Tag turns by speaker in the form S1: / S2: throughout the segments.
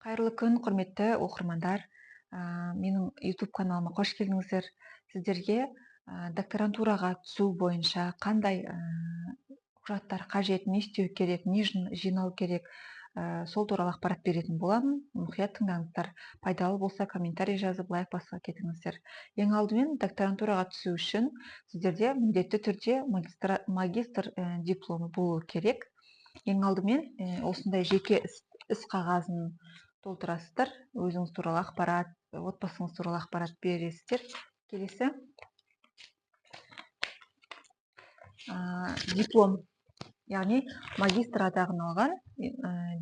S1: Қайырлы күн, құрметті оқырмандар. Менің YouTube каналыма қош келдіңіздер. Сіздерге докторантураға түсу бойынша қандай құжаттар қажет, не істеу керек, не жинау керек, сол туралы ақпарат беретін боламын. Мұқият тыңдаңыздар. Пайдалы болса, комментарий жазып, лайк басып кетіңіздер. Ең алдымен докторантураға түсу үшін сіздерде міндетті түрде магистр дипломы болу керек. Ең алдымен осындай жеке іс қағазын толтырасыздар, өзіңіз туралы ақпарат, отбасыңыз туралы ақпарат бересіздер. Келесі диплом, яғни магистр атағын алған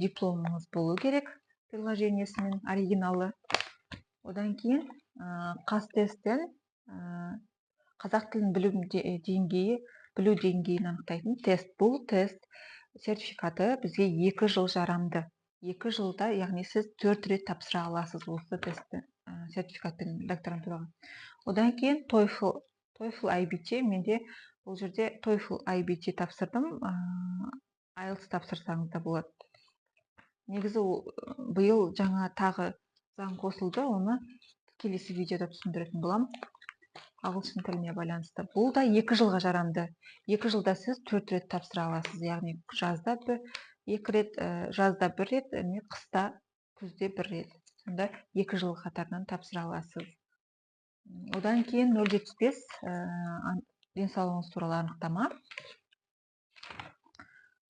S1: дипломыңыз болу керек, приложениесімен оригиналы. Одан кейін ҚазТесттен қазақ тілін білу деңгейін анықтайтын тест. Бұл тест сертификаты бізге 2 жыл жарамды. 2 жылда, яғни сіз 4 рет тапсыра аласыз осы тестті, сертификатпен докторантураға. Одан кейін TOEFL IBT, менде бұл жерде TOEFL IBT тапсырдым, IELTS тапсырсаңыз да болады. Негізі ол биыл жаңа тағы заң қосылды, оны келесі видеода түсіндіретін боламын. Ағылшын тіліне байланысты. Бұл да 2 жылға жарамды. 2 жылда сіз 4 рет тапсыра аласыз, яғни жазда 2 рет, жазда 1 рет, не қыста, күзде 1 рет. Сонда 2 жыл қатарынан тапсыра аласыз. Одан кейін нөл жетпіс бес, денсаулығыңыз туралы анықтама.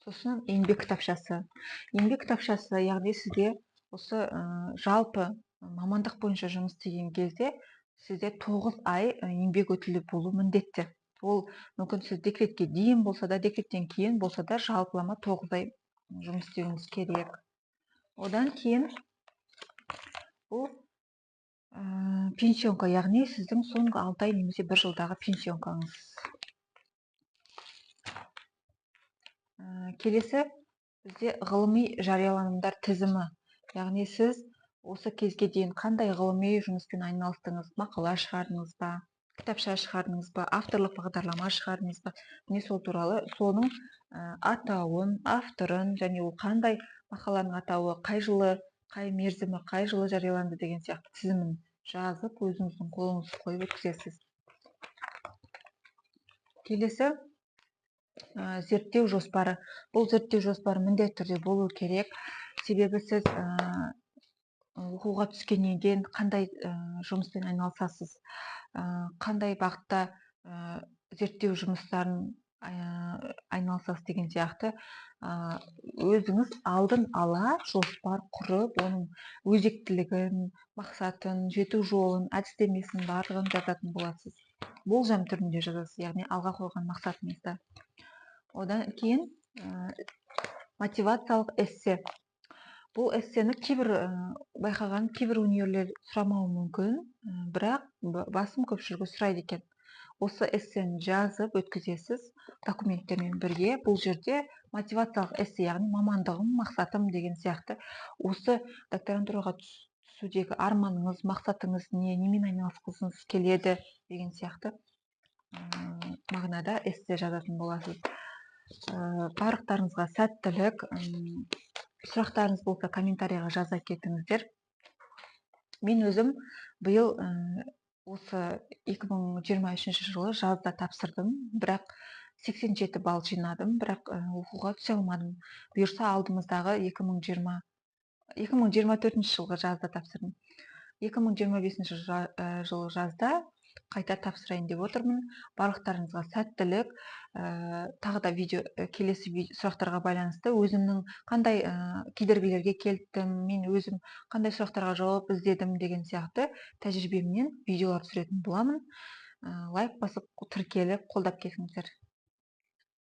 S1: Сосын еңбек кітапшасы. Еңбек кітапшасы, яғни сізде осы жалпы мамандық бойынша жұмыс істеген кезде сізде 9 ай еңбек өтілі болу міндетті. Ол мүмкін сіз декретке дейін болса да, декреттен кейін болса да жалпылама 9 ай жұмыс істеуіңіз керек. Одан кейін бұл пенсионка, яғни сіздің соңғы 6 ай немесе 1 жылдағы пенсионкаңыз. Келесі бізде ғылыми жарияланымдар тізімі. Яғни сіз осы кезге дейін қандай ғылыми жұмыспен айналыстыңыз, мақала шығардыңыз ба, кітапша шығардыңыз ба, авторлық бағдарлама шығардыңыз ба, міне сол туралы, соның атауын, авторын және ол қандай мақаланың атауы, қай жылы, қай мерзімі, қай жылы жарияланды деген сияқты тізімін жазып, өзіңіздің қолыңызды қойып өткізесіз. Келесі зерттеу жоспары. Бұл зерттеу жоспары міндетті түрде болу керек. Себебі сіз оқуға түскеннен кейін қандай жұмыспен айналысасыз, қандай бағытта зерттеу жұмыстарын айналысасыз деген сияқты, өзіңіз алдын ала жоспар құрып, оның өзектілігін, мақсатын, жету жолын, әдістемесін барлығын жазатын боласыз. Болжам түрінде жазасыз, яғни алға қойған мақсатыңызды. Одан кейін мотивациялық эссе. Бұл эссені байқаған кейбір универлер сұрамауы мүмкін, бірақ басым көпшілігі сұрайды екен. Осы эссені жазып өткізесіз документтермен бірге. Бұл жерде мотивациялық эссе, яғни мамандығым, мақсатым деген сияқты. Осы докторантураға түсудегі арманыңыз, мақсатыңыз не, немен айналысқыңыз келеді деген сияқты мағынада эссе жазатын боласыз. Барлықтарыңызға сәттілік. Сұрақтарыңыз болса комментарийға жаза кетіңіздер. Мен өзім биыл осы екі мың жиырма үшінші жылы жазда тапсырдым, бірақ сексен жеті балл жинадым, бірақ оқуға түсе алмадым. Бұйырса алдымыздағы екі мың жиырма төртінші жылғы жазда тапсырдым. Екі мың жиырма бесінші жылы жазда қайта тапсырайын деп отырмын. Барлықтарыңызға сәттілік. Тағы да келесі сұрақтарға байланысты өзімнің қандай кедергілерге келдім, мен өзім қандай сұрақтарға жауап іздедім деген сияқты тәжірибемнен видеолар түсіретін боламын. Лайк басып, тіркеліп, қолдап кетіңіздер.